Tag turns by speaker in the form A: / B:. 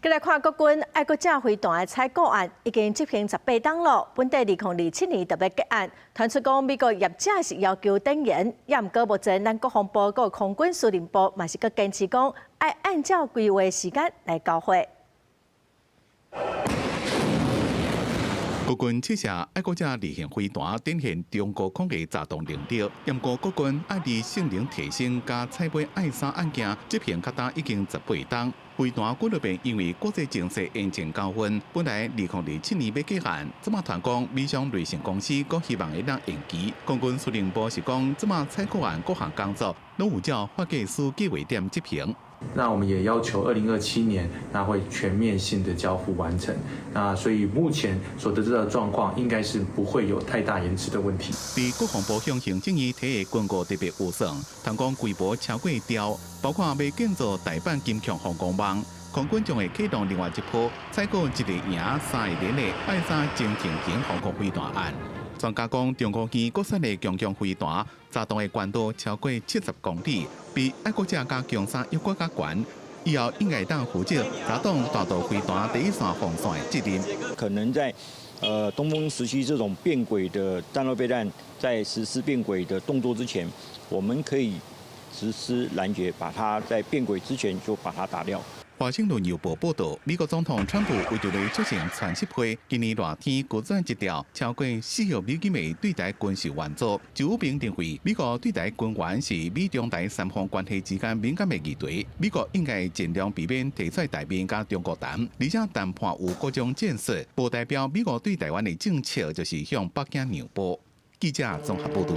A: 繼來看國軍愛國者飛彈的採購案，已經執行18冬囉。本底2027年就欲結案，傳出講美國業者是要求展延，也毋過目前咱國防部佮空軍司令部嘛是閣堅持講，愛按照規劃時間來交貨。
B: 國軍試射愛國者二型飛彈，展現中高空的炸彈能力。毋過國軍愛佇性能提升佮採買愛三案件執行較今已經十八冬。飛彈幾落遍因為國際情勢延前交運，本來2027年欲結案，這馬傳講美商瑞信公司閣希望會當延期。空軍司令部是講，這馬採購案各項工作攏有照發給書計劃點執行。
C: 那我們也要求2027年，那會全面性的交付完成。那所以目前所得知的狀況，應該是不會有太大延遲的問題。
B: 佇國防部向行政院提的軍購特別預算，傳講規模超過兆，包括欲建造大阪金強防空網，空軍將會啟動另外一波採購一個營三個連的愛三潛艇型防空飛彈案。專家講，中國院國產的強強飛彈，炸彈的高度超過70公里，比愛國者佮強三猶閣較懸。以後應該當負責炸擋彈道飛彈第一線防線的責任。
D: 可能在東風17這種變軌的戰鬥飛彈在實施變軌的動作之前，我們可以實施攔截，把它在變軌之前就把它打掉。
B: 華盛頓郵報報導，美國總統川普為著咧促成川習會，今年熱天閣轉一條超過4億美金的對台軍售援助。周平認為，美國對台軍援是美中台三方關係之間敏感的議題，美國應該盡量避免提出來台面佮中國談，而且談判有各種戰術，無代表美國對台灣的政策就是向北京讓步。記者綜合報導。